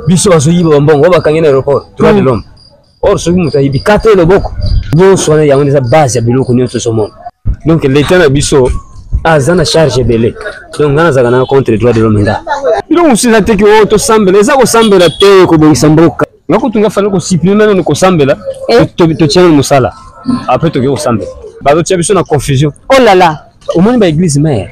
Biso bazoyiba bambongo oyo bakangi na aéroport, droit de l'homme. Or soki moto ayibi kata ye loboko. Nyonso wana yango eza base ya biloko nyonso tozomona. Donc l'État na biso aza na charge ebele. Donc nga nazalaka na contre droit de l'homme nga. Biloko mosusu eza te ke oyo tosambela, eza kosambela te kobongisa mboka. Nga kutu nga fallait kosupprimer nanu kosambela, totia nanu mosala. Après toke kosambela. Bazotia biso na confusion. Oh là là. Omoni ba église mère.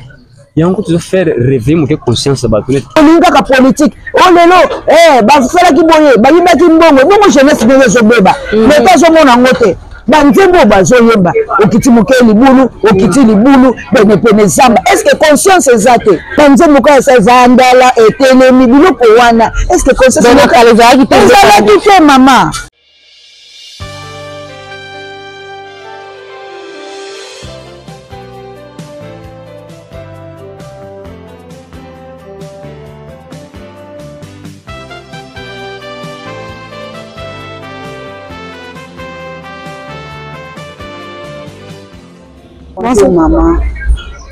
Yango tozo faire réveiller moke conscience ya bato neti. Olingi kaka politique. Oh lelo, eh basalaki boye, bayibaki mbongo, bongo jeunesse ndenge ezobeba. Leta azomona yango te. Banzembo oyo bazoyemba, okiti moke libulu, okiti libulu, penepene zamba. Est-ce que conscience eza te? Banzembo kaka esa zandala, etelemi, biloko wana. Est-ce que conscience ezalaki te? Ezalaki te mama. Bonjour maman.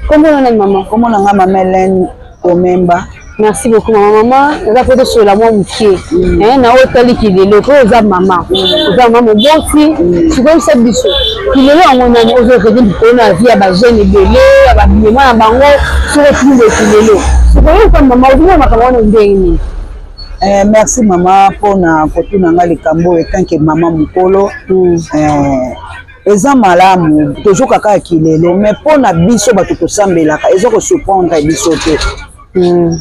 Kombo na nani maman? Kombo na nga maman Hélène Omemba. Merci beaucoup maman. Maman, eza po tosolola mwa moke. Eh, na oyo otali kilelo po oza mama. Oza mama moboti. Sikoyo yebisa biso kilelo yango nani ozo rede likolo na vie ya ba jeune ebele ya ba biyema na bango soki otuni boye kilelo. Sikoyo yebisa mama ozomona makambo wana ndenge nini? Eh, merci mama mpona kotuna nga likambo oyo etanke mama mokolo. Eh, eza malamu tozoka kaka kilelo mais mpo na biso bato tosambelaka eza kosurprendre biso te.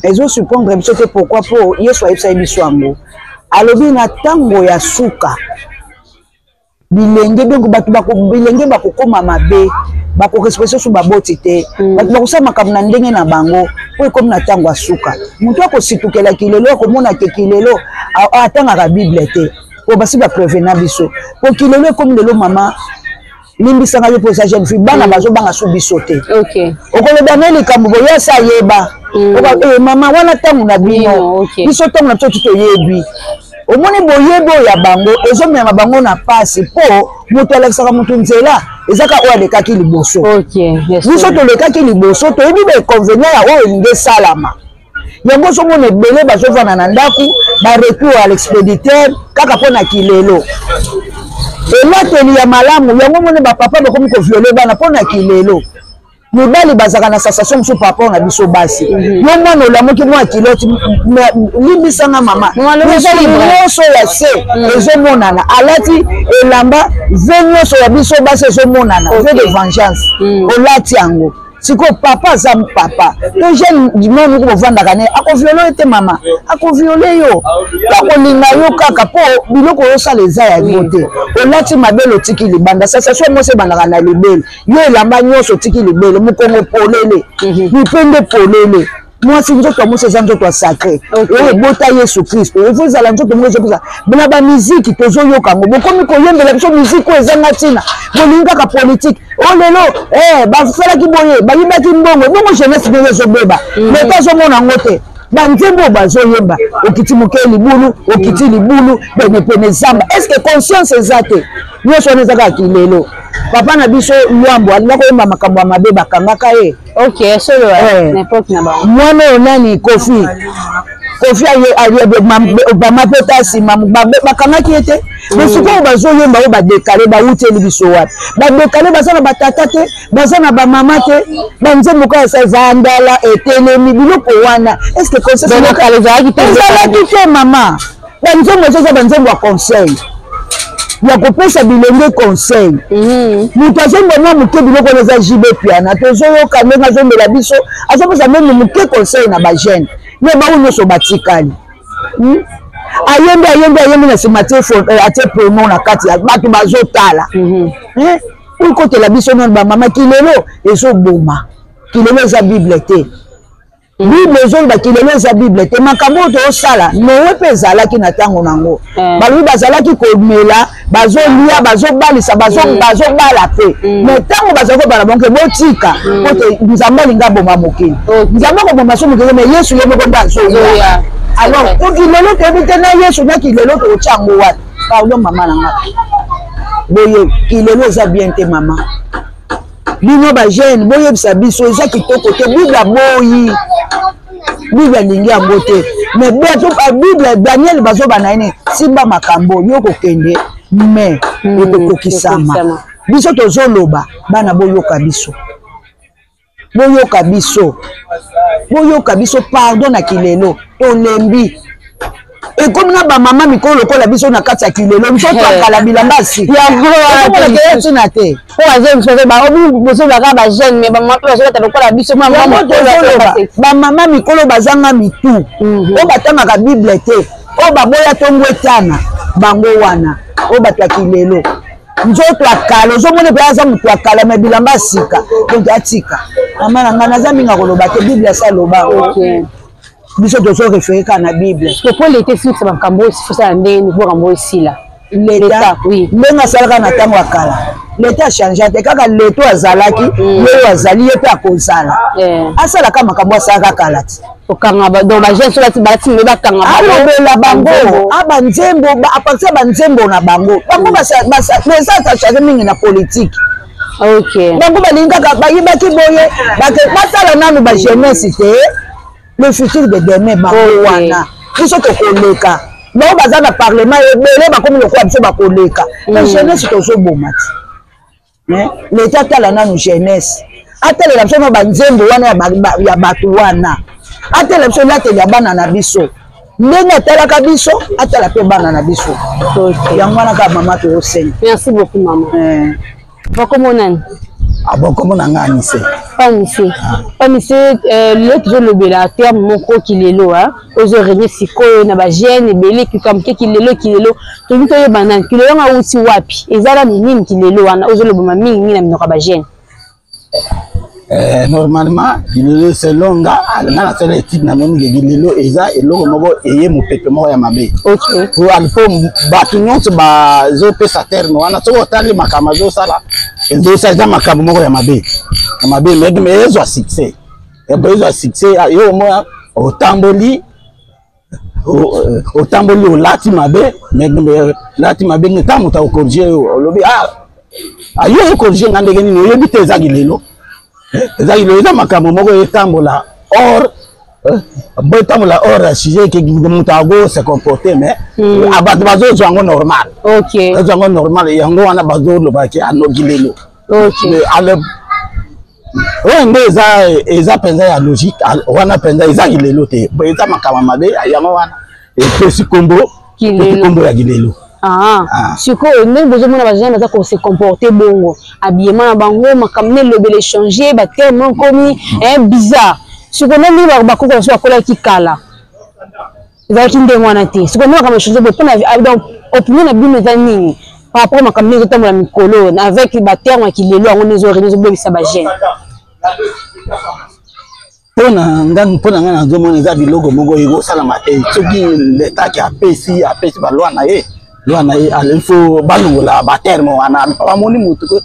Ezo surprendre biso te pourquoi? Mpo Yesu ayebisaki biso yango, alobi na ntango ya suka bilenge, donc bato bako bilenge bakokoma mabe, bakorespecte so baboti te, bato bakosala makambo na ndenge na bango mpo ekomi na ntango ya suka. Moto akositukela kilelo, akomona ke kilelo atangaka Bible te, po basi baprevena biso po kilelo ekomi lelo. Mama, limbisanga yo mpo oza jeune fille, bana bazobanga so biso te. Okoloba na likambo boye asa ayeba. Mama, wana ntango na bino, biso ntango na biso ti toyebi. Omoni boyebi oyo ya bango ezomema bango na pasi, mpo moto alakisaka moto nzela eza kaka oyo alekaki liboso. Biso tolekaki liboso, toyebi ba inconvénient ya oyo elingi esalama. Yango ozomona ebele bazovanda na ndako, ba retour à l'expéditeur kaka mpo na kilelo. Elateli ya malamu yango omoni bapapa bakomi koviole bana mpo na kilelo. Mibali bazalaka na sensation mosusu par rapport na biso basi. Yo mwana olamuki mwa kiloti, limbisanga mama, nyonso ya se ezomonana, alati elamba ve nyonso ya biso basi ezomonana, ve de vengeance olati yango. Sikoyo papa aza papa to jeune moko moko bovandaka ne akoviole yo te mama, akoviole yo to akolinga yo kaka mpo biloko oyosala eza yango te. Olati mabele otiki libanda, sensation mwasi ebandaka na libele. Yo elamba nyonso otiki libele, mokongo polele, mipende polele. Mwasi, nzoto ya mwasi eza nzoto ya sacré oyo ebota Yesu Kristo. Efo ezala nzoto moko ezopesa na bamiziki tozoyoka yango. Bokomi koyembela biso miziki oyo ezanga ntina, bolingi kaka politike. Oyo lelo basalaki boye, bayibaki mbongo, bongo jeunesse ndenge ezobeba. Leta azomona yango te. Banzembo oyo bazoyemba, okiti moke libulu, okiti libulu, penepene zamba. Est ce que conscience eza te? Nyonso wana eza kaka kilelo. Papa na biso Lwambo alinga koyemba makambo ya mabe, bakangaka ye. Ok, solo n'importe na bango. Mwana oyo nani, Kofi, Kofi Obama mpe ta nsima bakangaki ye te. Mais sikoyo bazoyemba oyo badekale bawuteli biso wapi? Badekale baza na batata te, baza na bamama te. Banzembo kaka esa zandala etelemi, biloko wana est ce que conscience ezalaki te mama? Banzembo ezoza banzembo ya conseil, ya kopesa bilenge conseil. Moto azomba mwa moke biloko wana eza JB Piana, tozoyoka ndenge azombela biso, azopesa meme moke conseil na bajeune. Me bango nyonso batikali. Ayembi, ayembi, ayembi, na nsima atie pronom na kati ya bato bazotala. Okotela biso nano bamama, kilelo ezoboma. Kilelo eza Bible te. Bible ezoloba kilelo eza Bible te. Makambo oyo tozosala, Noe mpe ezalaki na ntango nango. Balobi bazalaki komela, bazolia, bazobalisa, bazobala mpe. Mais ntango bazali kobala bango, botika po te Nzambe alingi aboma mokili. Nzambe akoboma so mokili, mais Yesu ye moko nde azoya. Alors to kilelo toyebi te na Yesu na kilelo tokotya yango wapi? Pardon mama na nga, boye kilelo eza bien te mama. Bino bajeune boyebisa biso eza kitoko te. Bible aboyi, Bible alingi yango te. Mais Bible, Daniel bazoba na ye nini? Simba makambo yo kokende, mais ekokokisama. Biso tozoloba, bana boyoka biso, boyoka biso, boyoka biso, pardon. Na kilelo tolembi, ekomi na bamama mikolo lokola biso na kati ya kilelo. Biso twakala bilamba si ntina te. Bozolobaka bajeune, mais bamama mpe bazolata lokola biso. Tozoloba, bamama mikolo bazanga mitu, oyo batangaka Bible te, oyo baboya ntongo etana bango wana, oyo bato ya kilelo, nzoto ya kala. Ozomona mpe aza moto ya kala, mais bilamba ya sika. Donc atika. Mama na ngai, naza mingi koloba te. Bible asa aloba, biso tozo référer kaka na Bible. Po leta esilisa makambo oyo, fosala ndenge nini po makambo oyo esila? Leta, ndenge asalaka na ntango ya kala, leta achange te. Kaka leto azalaki, ye oyo azali, ye mpe akozala. Asalaka makambo asalaka kala ti. Kokanga donc bajeune so balati balati me bakanga. Alobela bango a banzembo, à partir ya banzembo na bango. Bango eza achange mingi na politique. Bango balingi kaka bayibaki boye, basala nanu bajeunesse te, le futur de demain. Bango wana, biso tokoleka. Bango baza na parlement ebele, bakomi lokola biso, bakoleka. Mais jeunesse tozoboma ti. Leta atala nanu jeunesse, atalela biso na banzembo wana ya bato wana, atala biso lateli ya bana na biso. Ndenge atalaka biso, atala mpe bana na biso. Yango wana kaka, mama, toyosenga. Merci beaucoup, mama. Bakombo nani? Bakombo na ngai Anise. Panise, Panise. Lelo tozolobela terme moko, kilelo, ozo régner sikoyo na bajeune ebele. Kikamoke kilelo, kilelo, tolingi toyeba nani kilelo yango awuti wapi, eza nani, nini kilelo wana ozolobama mingi na minoko ya bajeune? Normalement kilelo, selon nga, nga nasala étude, namoni ke kilelo eza eloko moko eye, mopepe moko ya mabe. Po bato nyonso bazopesa terme wana, soki otali makambo azosala, ezosala, eza makambo moko ya mabe, ya mabe, mais ezwa succès, ezwa succès. Yo omona otamboli, otamboli, olati mabe, mais olati mabe, ntango moto akocorriger yo, olobi: "Ah, ayo ocorriger nga ndenge nini? Oyebi te ezaki lelo, ezaki lelo." Eza makambo moko etambola or bo etambola hors ya sujet, ke moto ako se comporter, mais bato bazozwa yango normal, bazozwa yango normal. Yango wana bazolobaki anoki lelo. Oyo nde eza mpenza ya logique wana, mpenza ezaki lelo te, eza makambo mabe. Yango wana epesi kombo, kombo ya kilelo. Ah. Sikoyo ndenge bozomona bajeune baza kose comporter bongo, habillement na bango, makambo na elobela échange, baterme okomi bizarre. Sikoyo ndenge bakoko baso bakolaki kala, ezalaki ndenge wana te. Sikoyo ndenge makambo échange boye, mpona donc opinion na bino eza nini par rapport makambo ndenge ezotambola mikolo avec baterme ya kilelo yango, nde ezobebisa bajeune? Mpona nga nazomona eza biloko moko ekosalama te. Soki letaki apesi baloi na ye, loi na ye, il faut balongola baterme wana. Bamoni motu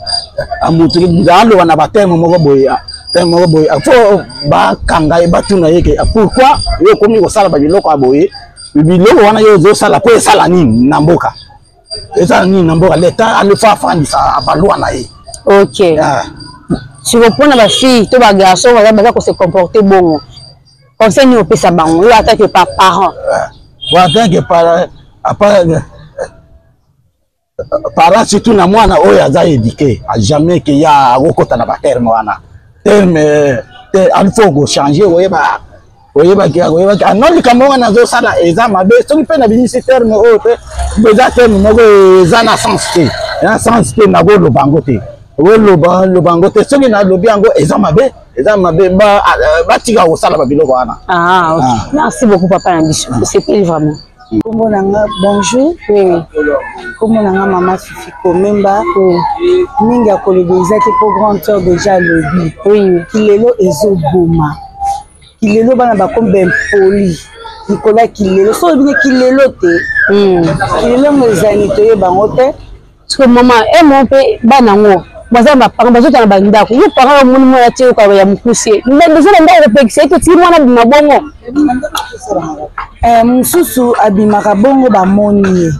aloba na baterme moko boye, terme moko boye, faut bakanga ye, batuna ye ke pourquoi yo okomi kosala babiloko ya boye? Biloko wana yo ozosala mpo esala nini na mboka? Esala nini na mboka? Leta il faut afandisa baloi na ye. Ok, siko mpona bafille to bagarçon baza kose comporter bongo, conseil nini opesa bango, yo en tant que parent? En tant que parent, surtout na mwana oyo aza éduqué, jamais ke ya akokota na baterme wana. Terme te, il faut kochanger, oyeba, oyebaki, oyebaki ano likambo wana azosala eza mabe. Soki mpe na bimisi terme oyo te, eza terme moko eza na sens te, na sens te, nakoloba yango te, oloba loba yango te. Soki nalobi yango, eza mabe, eza mabe. Batika kosala babiloko wana. Ah, okay. Ah. Merci beaucoup, papa na biso, osepeli vraiment. Kombo na nga, bonjour. Oui. Kombo na nga mama Fifi Komemba. Mingi ya koloba eza te, mpo grande sœur déjà alobi. Kilelo ezoboma, kilelo, bana bakomi baimpoli likolo ya kilelo. So oyebi ne kilelo te, kilelo yango ezani, toyeba yango te. Parce que mama emo mpe bana yango baza baparent, bazotala bandako. Yo parent, omoni mwana tie yoka ya mokuse, bezo na ndako, kopekisa ye, totiki mwana bima bongo. Mosusu abimaka bongo, bamoni ye,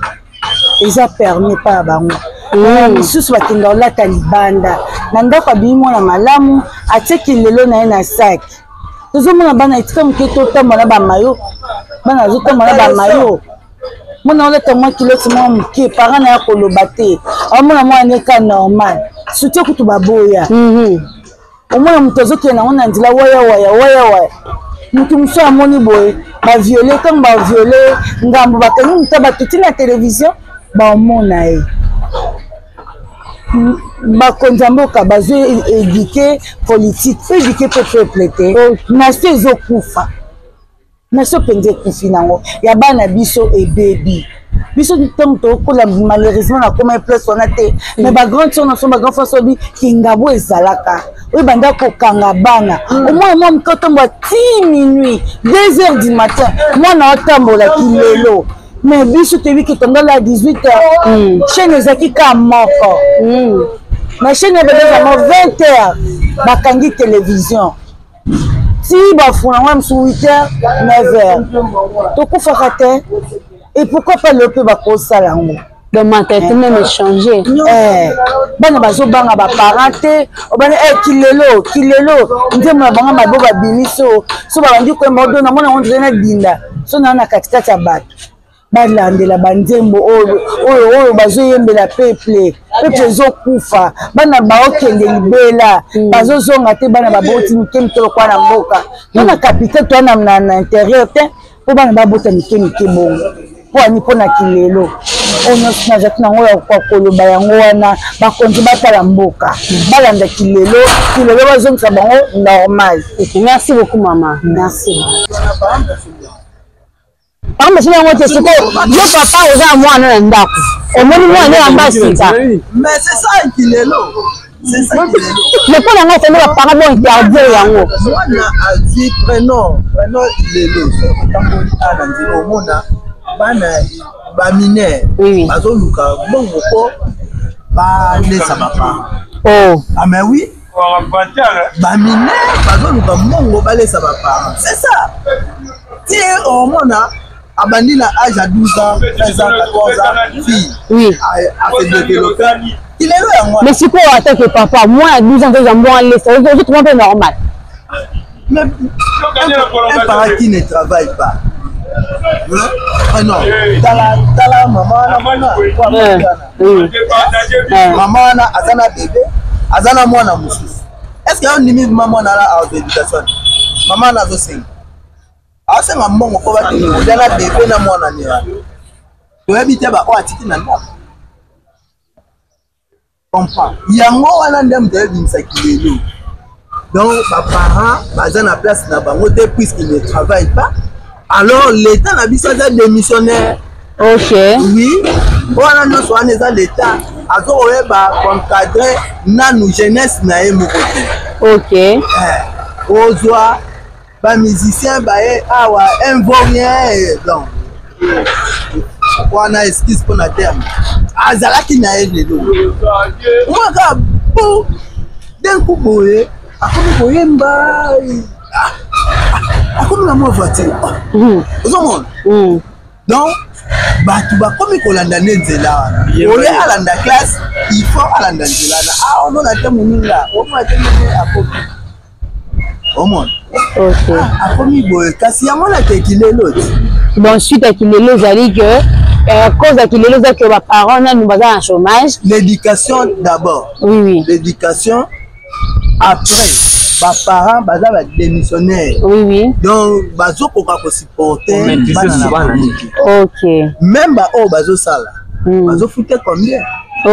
eza permis pa ya bango. Misusu bakenda kolata libanda na ndako, abimi mwana malamu, atieki lelo na ye na saki. Tozomona bana etika moke totambola na bamayo, bana bazotambola na bamayo. Mwana olata mwa kiloti mwa moke, parent na ya koloba te, aomona mwana neka normal, soutien kutu baboya. Omona moto azokende yango na nzela waya waya waya waya, moto mosusu amoni boye baviole, ntango baviole ngambo bakangi moto bato ti na televizio baomona ye. Bakonzi ya mboka bazo éduquer politique, éduquer mpe peuple te. Nation ezokufa, nation mpenza ekufi nango ya bana biso ebebi. Biso ntango tokola, malheureusement nakoma place wana te, mais bagrande sœur na so, bagrand frère so bi kingabo ezalaka oyo banda kokanga bana. Omona mwa moke otambola ti minuit, 2 heures du matin, mwana otambolaki lelo. Mais biso toyebi ke tongala ya 18 heures, chaîne ezalaki ka moko na chaîne ebelezamo 20 heures, bakangi télévision ti bafuna ngo mosu 8 heures, 9 heures, tokufaka te. Et pourquoi pas lelo mpe bakosala yango? Donc mentalité même échangé. Eh, bana bazobanga baparent te. Obani kilelo kilelo, nzembo na bango mabe babimi so so babandi koyemba odo namona yango ndire na dinda so naa na katikati ya bato balandela banzembo oyo oyo oyo bazoyembela peuple. Peuple ezokufa, bana baokende libela, bazozonga te. Bana baboti mike mike lokwa na mboka to na capitale to na intérieur te, mpo bana babota mike mike bongo mpo ani mpo na kilelo oyo nyonso nazalaki nango ya koloba yango wana. Bakonzi batala mboka, balanda kilelo, kilelo bazongisa bango normal. Ok, merci beaucoup mama, merci. Pamba soki yango te, sikoyo yo papa oza na mwana na ndako, omoni mwana yamba sika. Mais c'est ça kilelo, c'est ça kilelo. Mais mpo na ngai esali baparent bo interdire yango. Mwana azwi prénom, prénom lelo soki otamboli a na nzela, omona bana bamineur bazoluka bongo mpo balesa baparent. Oh. Ah mais oui, bamineur bazoluka mbongo balesa baparent, c'est ça. Ti omona abandi na âge ya 12 ans, 13 ans, 14 ans, fille ase développe kilelo yango. Mais sikoyo en tant que papa, mwana ya 12 ans toza mbongo alesa, ozotrouva mpe normal? Mais un parent qui ne travaille pas, hein? Ah non, tala tala mama wana kuna. Mama wana aza na bébé, aza na mwana mosusu. Est ce que ondimi mama mwana ala azwa éducation? Mama wana azosenga, asenga mbongo mpo bakende kolia na bébé na mwana ne wana. Toyebi te baoyo atiki na ndako. Comprend yango wana nde moto ayebimisaki lelo. Donc baparent baza na place na bango te puisqu'il ne travaille pas. Alors l'état na biso aza démissionnaire. Oui, wana nyonso wana eza l'état azokoyeba koencadre nanu jeunesse na ye moko te. Ozwa bamusicien baye awa, un vaurien, donc wana excuse mpona terme azalaki na ye. Lelo mwa kaka po d'un coup boye akomi koyemba, akomi na mwa voiture, ozomona. Donc bato bakomi kolanda nde nzela wana. Oye alanda classe, il faut alanda nzela wana. Ah, omona te moninga, omona te ndenge akomi, omona akomi boye, kasi yango nateki lelo ti. Bon, suite ya kilelo ezali que cause ya kilelo eza que baparent nanu baza na chômage. L'éducation d'abord. Oui. L'éducation, après baparent baza badémissionnaire. Donc bazokoka kosupporte bana na bango. Même baoyo bazosala, bazofute combien po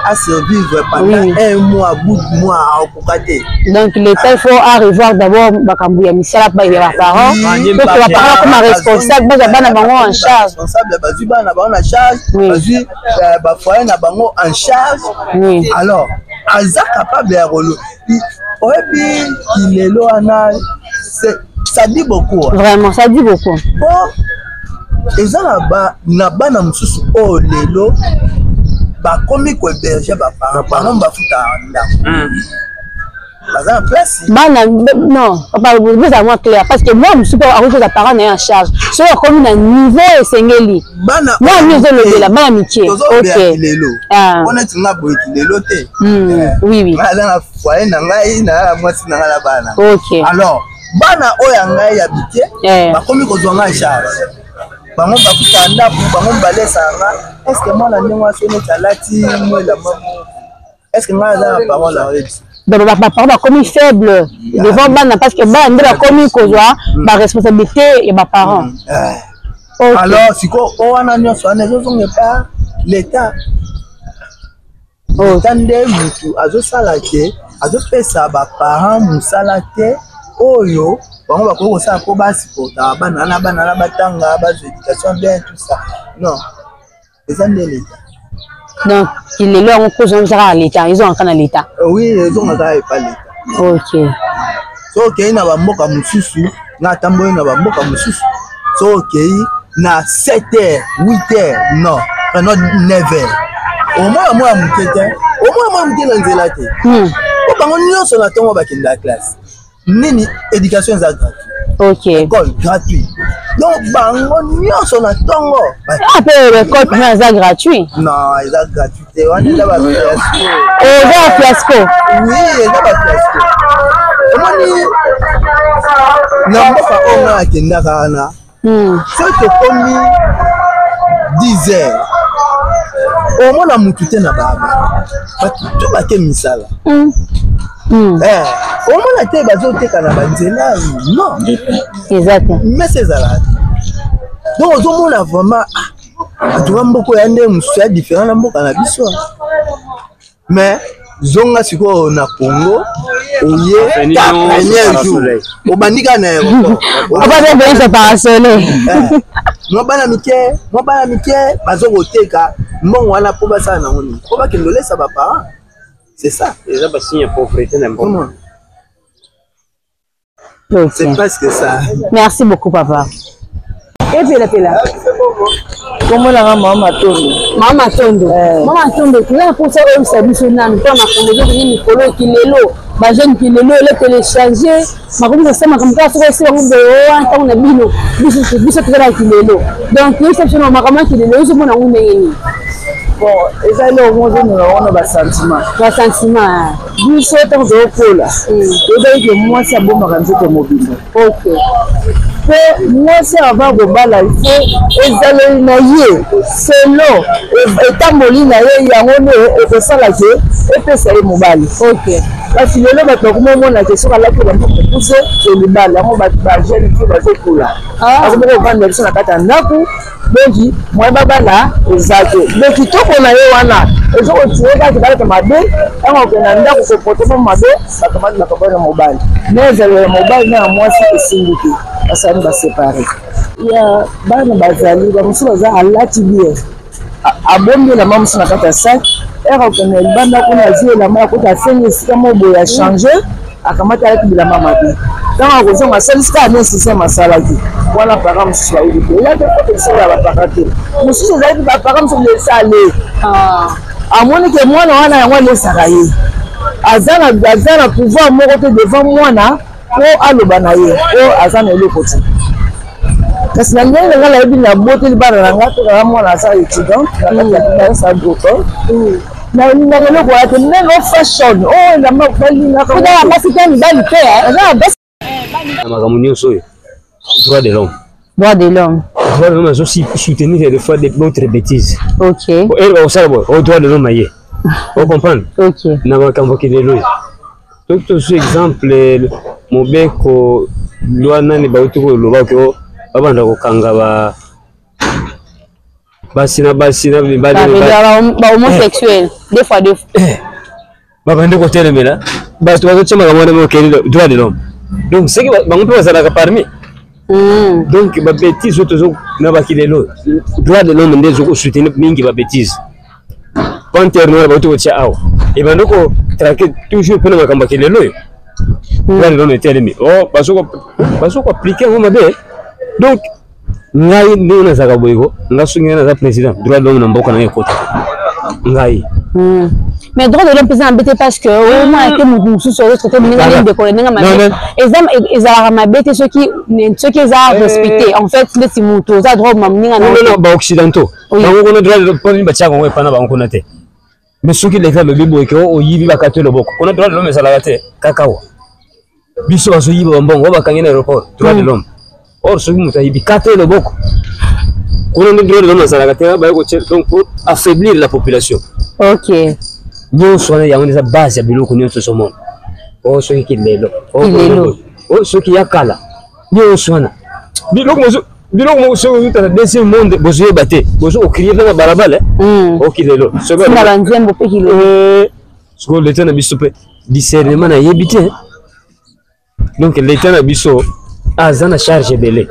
asurvivre pendant un mois, bout de mois akokoka te. Donc l'état, il faut à revoir d'abord makambo ya misala ya baparent, po que baparent bakoma responsable, bazwa bana bango en charge. Responsable, bazwi bana bango na charge, bazwi bafoyer na bango en charge. Alors aza capable ya kolo oyebi kilelo wana, ça dit beaucoup. Vraiment, ça dit beaucoup. Po eza na bana mosusu oyo lelo bakomi kohéberge baparent, bango bafutaka ndako. Baza na place. Bana non, papa bozala mwa clair parce que mwa mosusu mpe akoki kozwa parent na ye en charge soki akomi na niveau esengeli. Bana mwa mi ozolobela bana mike. Ok, lelo po neti nga boye kilelo te. Oui oui, nga naza na foyer na ngai, na mwasi na ngai na bana. Ok, alors bana oyo ya ngai ya mike bakomi kozwa ngai charge, bango bakuta ndako, bango balesaka nga. Est ce que mwana ndenge wana so neti alati mwa elamba moko, est ce que ngai aza na parole na oyebisa? Donc baparent bakomi faible devant bana parce que bana nde bakomi kozwa baresponsabilité ya baparent. Alors sikoyo o wana nyonso wana ezozonga epa l'état. L'état nde mutu azosala ke azopesa baparent mosala te oyo bango bakoki kosala mpo basupportaka bana wana, bana wana batanga, bazwa éducation bien, tout ça. Non, eza nde l'état. Donc lelo yango kozwa yango kaka l'état, ezongaka na l'état. Oui, ezongaka kaka epa l'état. Ok. So okei na bamboka mosusu, nga atamboli na bamboka mosusu, so okei na 7 heures, 8 heures, non, non, 9 heures, omona mwana moke te, omona mwana moke na nzela te. Po bango nyonso na ntongo bakendaka classe. Nini, éducation eza gratuit. Ok. École gratuit, donc bango nyonso na ntongo. Ah, mpe école primaire eza gratuit? Non, eza gratuit te, wana eza bafiasco. Eza fiasco? Oui, eza bafiasco. Omoni na mboka oyo nga akendaka wana, soki tokomi 10 heures, omona mutu te na balabala, bato tu bake misala. Omona te bazoteka na banzela, non. Eza te. Mese ezalaka te. Donc ozomona vraiment atuka mboka ya nde mosusu ya différent na mboka na biso. Mais zonga sikoyo na Congo, oye ta premier jour, obandi kaka na aéroport. Obabenisa parasole. Mwa bana mike, mwa bana mike bazo koteka mbongo wana mpo basala nango nini? Mpo bakende olesa baparent, c'est ça. Eza basigne ya pauvreté na mboka. Ok. C'est presque ça. Merci beaucoup, papa. Epelapela. Kombo na nga Mama Matondo. Mama Matondo. Mama Matondo, toza na mposa oyebisa biso nanu mpo makambo ezokende mikolo kilelo, bajeune kilelo ele télécharge makomi kosala makambo kaka soki osila yango boye owa ntango na bino biso biso toza na kilelo. Donc toyebisa biso na makambo ya kilelo, ozomona yango ndenge nini? Bon, eza eloko moko ozomona wana basentiment. Basentiment. Biso ntango tozokola, toyebaki ke mwasi abombaka nzoto mobimba. Mpe mwasi avant kobala, il faut ezaleli na ye selo etamboli na ye, yango nde ekosala ke epesa ye mobali. Kasi lelo bato bakoma omona ke soki alati elamba mokuse, elibala yango. Bato bajeune fille bazokola, bakomi kovanda biso na kati ya ndako, donc moye babala eza te. Donc kitoko na ye wana ezokotie kaka balata mabe, ntango akokende na ndako, comportement mabe, bakamati bakabana na mobali. Na ezalelo ya mobali na ya mwasi esimbi te, basali basépare. Ya bana bazali bamosusu baza alati bien, abombi elamba mosusu na kati ya sac, ere akokende libanda kuna, azwi elamba akota, asengi esika moko boye, achange, akamati, alati bilamba mabe. Ntango akozonga, asalisi kaka nécessaire asalaki wana. Parent mosusu bayebi te, eza te po tosala ya baparent te. Mosusu ezalaki baparent mosusu lesale, amoni ke mwana wana yango alesaka ye, aza na pouvoir moko te devant mwana mpo aloba na ye mpo aza na eloko te. Kasi na ndenge na ngai nayebi, naboteli bana na ngai to kaka mwana aza étudiant na kati ya biasa agricole, nalingaka eloko wana te, ndenge o fashion oyo elamba balingaka. Basi te, mibali te. Aza na basi. Na makambo nyonso oyo, droit de l'homme. Droit de l'homme. Droit de l'homme azo soutenir des fois d'autres bêtises. Ok. Ere bakosala boye o droit de l'homme aye, ocomprendre? Ok. Na makambo kilelo oyo, soki tozwi exemple mobeko, loi nani bauti koloba ke babanda kokanga ba basi na basi na mibali. Bahomosexuel, deux fois deux. Babandi kotelemela, bato bazotia makambo wana, mokeli droit de l'homme. Donc seki bango mpe bazalaka parmi. Donc babêtise oyo tozo na bakilelo, droit de l'homme nde ezokosoutenir mingi babêtise. Panthère noire bauti kotia awa, ebandi kotraquer toujours mpona makambo ya kilelo oyo. Droit de l'homme etelemi, o bazokoappliquer yango mabe. Donc ngai ndenge nazalaka boye ko, nga soki ngai naza président, droit de l'homme na mboka na ngai ekota ngai. Mais droit de l'homme mpeza mabe te, parce que omona te moto mosusu ozotraite moninga nde ndeko na ndenge mabe. Ezalaka mabe te soki eza respecté. En fait, neti moto oza droit ma moninga na baoccidentaux, bango kuna droit mpo nini batiaka yango epana bango kuna te? Mais soki leta alobi boye ke oyibi, bakati loboko, kuna droit de l'homme ezalaka te. Kaka wa biso bazoyiba bambongo oyo bakangi na aéroport, droit de l'homme. Or soki moto ayibi, kata loboko, kuna nde droit de l'homme azalaka te. Baye kotia donc pour affaiblir la population. Nyonso wana, yango eza base ya biloko nyonso ozomona oyo. Soki kilelo oyo, soki ya kala, nyonso wana biloko mosusu, biloko moko soki ozuta na deuxième monde, bozoyeba te, bozo ocrier mpe na balabala oki lelo. Na banzembo mpe kilelo. Sikoyo leta na biso mpe discernement nayebi te. Donc leta na biso aza na charge ebele.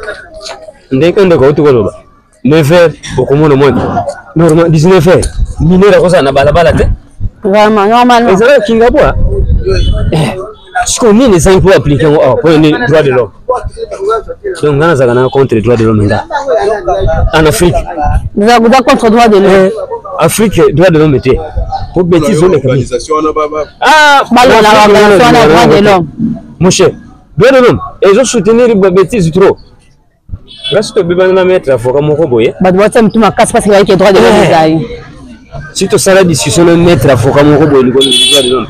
Ndenge ndeko auti koloba, 9 heures okomona mwana normal, 19 heures mineur akozala na balabala te. Vraiment, normalement. Ezalaka Kingabwa. Sikoyo nini ezangi mpo appliquer yango awa? Mpona nini droit de l'homme? Donc nga nazalaka na contre droit de l'homme nga en Afrique. Oza contre droit de l'homme? Afrique, droit de l'homme te, po bêtise oleka. Balonaka organisation wana droit de l'homme. Mon cher, droit de l'homme ezo soutenir babêtise trop. Nga tobebana na maître avocat moko boye. Bato batia mitu makasi parce que bayiki droit de l'homme ezali. Si tosala discussion na maître avocat moko boye likolo droit de l'homme,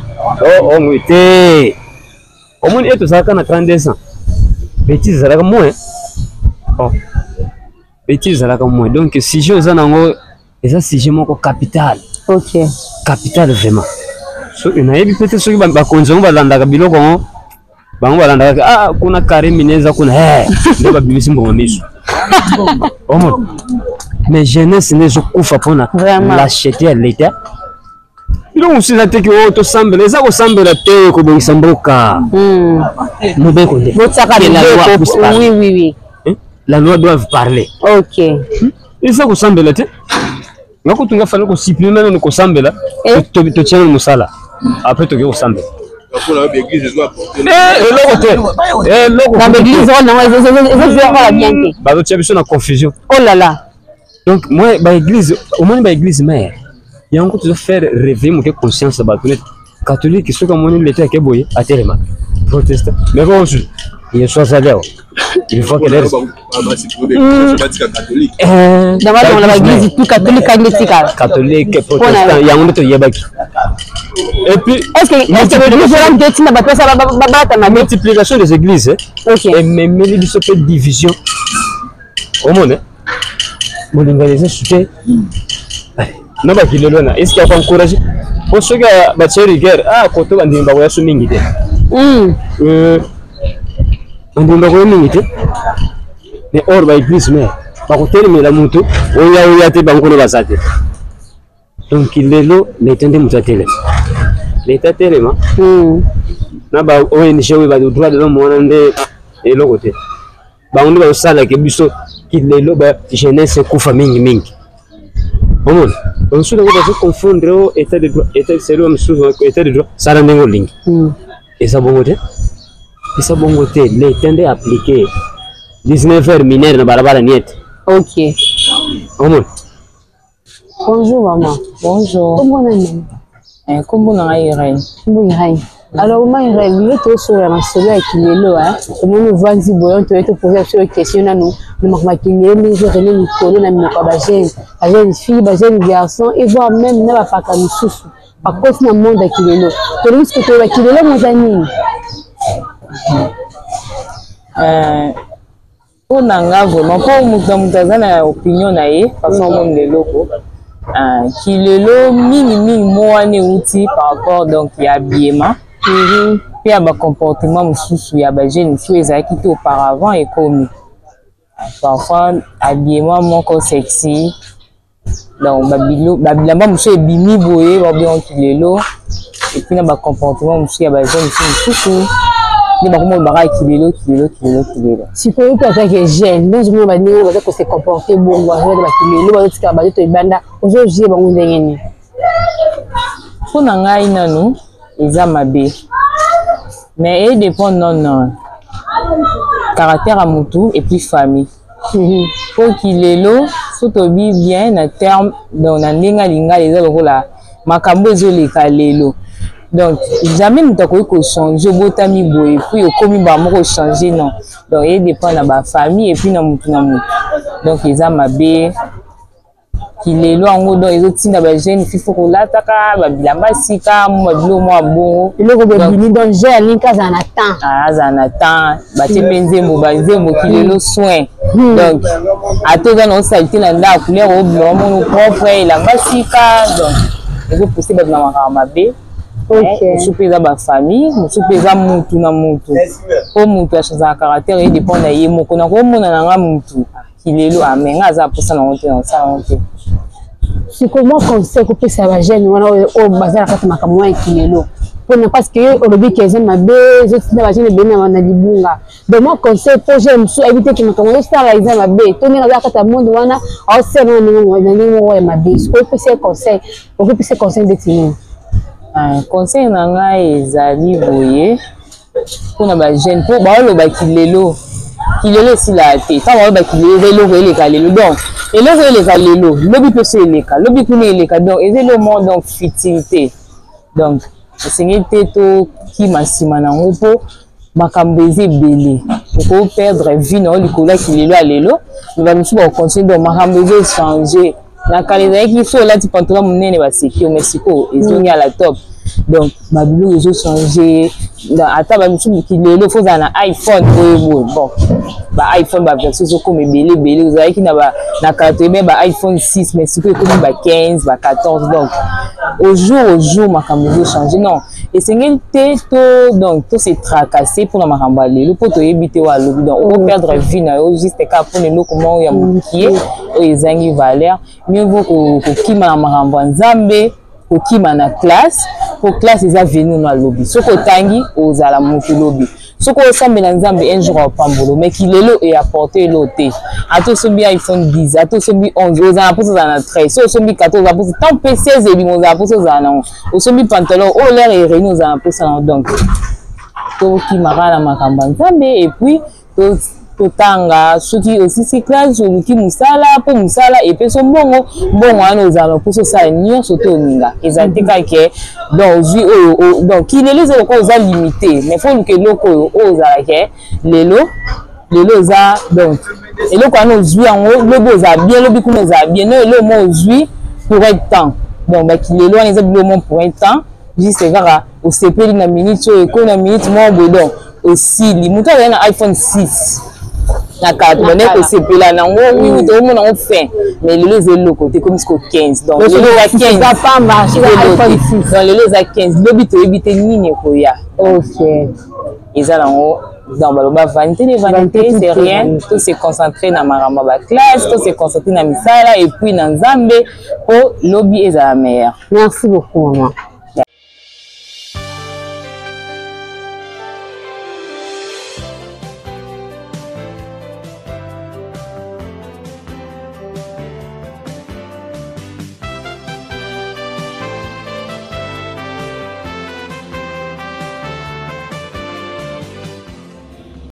ongwi te. Omoni e tozalaka na 32 ans, bêtise ezalaka moins. Oh, bêtise ezalaka moins. Donc sujet oza nango eza sujet moko capital. Capital vraiment. Soki nayebi peut-être soki bakonzi yango balandaka biloko yango, bango balandaka, ah, kuna carré mine eza kuna, nde babimisi mbongo miso omona. Mais jeunesse nde ezokufa mpona lâcheté ya l'état. Biloko mosusu eza teke oyo tosambela, eza kosambela te kobongisa mboka. Mobeko nde. Botiaka mibeko, oui. La loi doit parler. Eza kosambela te. Nga kutu nga fallait kosupprimer nano kosambela, totia nano mosala, après toke kosambela. Eloko te, eloko. Na baeglise wana ezojoaka bien te. Bazotia biso na confusion. Oh là là. Donc moi, baéglise, omoni baéglise mare yango tozo faire réveiller moke conscience ya bato. Neti catholique, soki amoni leta yake boye, atelema proteste. Mais bon, mosusu Yesu azali awa, il faut que l'air na baeglise tout catholique ange etikala. Catholique, protestant, yango nde toyebaki. Et puis est-ce que église wana moto etinda bato basa babata mabe? Multiplication des églises ememeli biso mpe division. Omona bolingani eza su te na bakilelo wana. Est ce que akoencourage? Po soki batie rigueur, ah, koto bandimi bakoya so mingi te. Bandimi bakoya mingi te. Mais or baeglise mare bakotelemela motu oya oya te, bango kuna baza te. Donc lelo leta nde moto atelema, leta telema na ba ONG oyo ba droit de l'homme wana nde eloko te. Bango nde bazosalaka biso kilelo, ba jeunesse ekufa mingi mingi. Omona bamosusu nango bazoconfondre o état de droit, état selo mosusu, état de droit sala ndenge olingi. Eza bongo te, eza bongo te. Leta nde appliqué 19 heures mineur na balabala niete. Omona. Bonjour maman. Bonjour. Kombo nani? Kombo na ngai Irène. Kombo Irène. Alors maman Irène, lelo tosola masolo ya kilelo. Tomoni ovandi boye, toye toposer biso question nanu na makambo ya kilelo ndenge ezokende mikolo na minoko ya bajeune, bajeune fille, bajeune garçon et voire même na bapaka misusu bakoti na monde ya kilelo. Tolingi soki toyeba kilelo mo eza nini? Mpo na nga vraiment, mpo moto na moto aza na opinion na ye, façon omoni eloko kilelo mingimingi mo wana euti par rapport donc ya habillement mpe ya bacomportement mosusu ya bajeune mosusu ezalaki te auparavant. Ekomi parfois habillement moko sexy, donc babilamba mosusu ebimi boye, babenga kilelo. Et puis na bacomportement mosusu ya bajeune mosusu nde bakoma olobaka kilelo, kilelo, kilelo, kilelo. Sikoyo mpe azalaki jeune, nde ozomona bandenge baza kose comporter bongo, bazalaki bakilelo, bazotikala bazoto ebanda, ozogie bango ndenge nini? Mpo na ngai nanu eza mabe, mais edépend non caractère ya motu et puis famille. Po kilelo so tobi bien na terme, donc na ndenge ya lingala eza lokola Makambo ezoleka lelo, donc jamais moto akoki kochange. Obotami boye, puis okomi mbala moko ochange, non. Donc edépend na bafamille et puis na motu na motu. Donc eza mabe kilelo yango. Donc ezotinda bajeune fille faut kolataka babilamba sika, mwa babiloko mwa bongo. Eloko bebimi, donc jeune alingi azala na temps. Azala na temps. Batie mpe nzembo, banzembo kilelo soin. Donc ata oza na osali te na ndako, couleur obima, omoni propre, elamba sika. Donc ezopousse bato na makambo mabe. Mosusu mpe eza bafamille, mosusu mpe eza mutu na mutu, po mutu achangeaka caractère, ye dépend na ye moko. Nakomona na nga mutu kilelo ame nga aza mposa nango te, nasala yango te. Sikoyo mwa conseil kopesa bajeune wana oyo baza na kati makambo wana ya kilelo, mpona parce que olobi ke eza mabe, ezotinda bajeune ebele na libunga. Donc mwa conseil mpo jeune mosusu ayebi te ke makambo azosala eza mabe, to ndenge aza na kati ya monde wana, aosala na ndenge moko ya mabe. Sikoyo opesa ye conseil, okopesa conseil ndeti nini? Conseil na ngai ezali boye mpona bajeune, mpo baoloba kilelo, kilelo esilaka te. Ntango baoloba kilelo, eza eloko eleka lelo. Donc eloko eleka lelo, lobi mpe so eleka, lobi kuna eleka. Donc eza eloko moko, donc futilité. Donc esengeli te tokima nsima na yango, mpo makambo eza ebele. Okoperdre vie na yo likolo ya kilelo ya lelo, me bamisusu bakocontinue. Donc makambo eza echange. Na kala ezalaki so olati pantalon monene, baseki yo, mais sikoyo ezongi à la top. Donc babiloko ezochange. Ata bamisusu kilelo faut ozala na iPhone boye boye. Bon, ba iPhone, baversion ezokoma ebele ebele. Ozalaki na kala toyebi ba iPhone 6, mais sikoyo ekomi ba 15, ba 14. Donc au jour makambo ezochange. Non, esengeli te to donc to se tracasser mpona makambo ya lelo, mpo toyebi te oyo alobi. Donc okoperdre vie na yo juste kaka mpona eloko moko ya mokie oyo ezangi valeur. Mieux vaut kokima na makambo ya Nzambe, kokima na classe, po classe eza venu no alobi. Soki otangi, ozala motu lobi. Soki osambela Nzambe, un jour apambolo. Mais kilelo eapporte elo te. Ata osombi iPhone 10, ata osombi 11, ozala na mposa ozala na 13. So osombi 14, ozala mposa tant mpe 16 ebima, ozala mposa ozala nango. Osombi pantalon oyo lere ereni, ozala na mposa nango. Donc tokimaka na makambo ya Nzambe et puis totanga. Soki osisi classe, oluki mosala, mpo mosala epesi mbongo. Mbongo wana ozala na mposa osala nyonso to olinga. Eza te kaka donc ozwi oyo. Donc kilelo eza lokola oza limité, mais faut oluka eloko oyo oyo ozalaka lelo. Lelo eza donc eloko wana ozwi yango, lobi ozala bien, lobi kuna ozala bien. No, eloko mo ozwi pour un temps. Donc bakilelo wana eza biloko mo pour un temps, juste kaka osepeli na minute oyo, ekomi na minute moko boye, donc osili. Moto azali na iPhone 6 na kala, tobandaki kosepela nango, oui, tokomona yango fin, mais lelo eza eloko te, ekomi siko 15. Donc lelo eza 15, donc lelo eza 15, lobi toyebi te nini ekoya. Eza nango. Donc baloba vanité de vanité, c'est rien. To se concentrer na makambo ya baclasse, to se concentrer na misala et puis na Nzambe, mpo lobi ezala meilleur. Merci beaucoup, maman.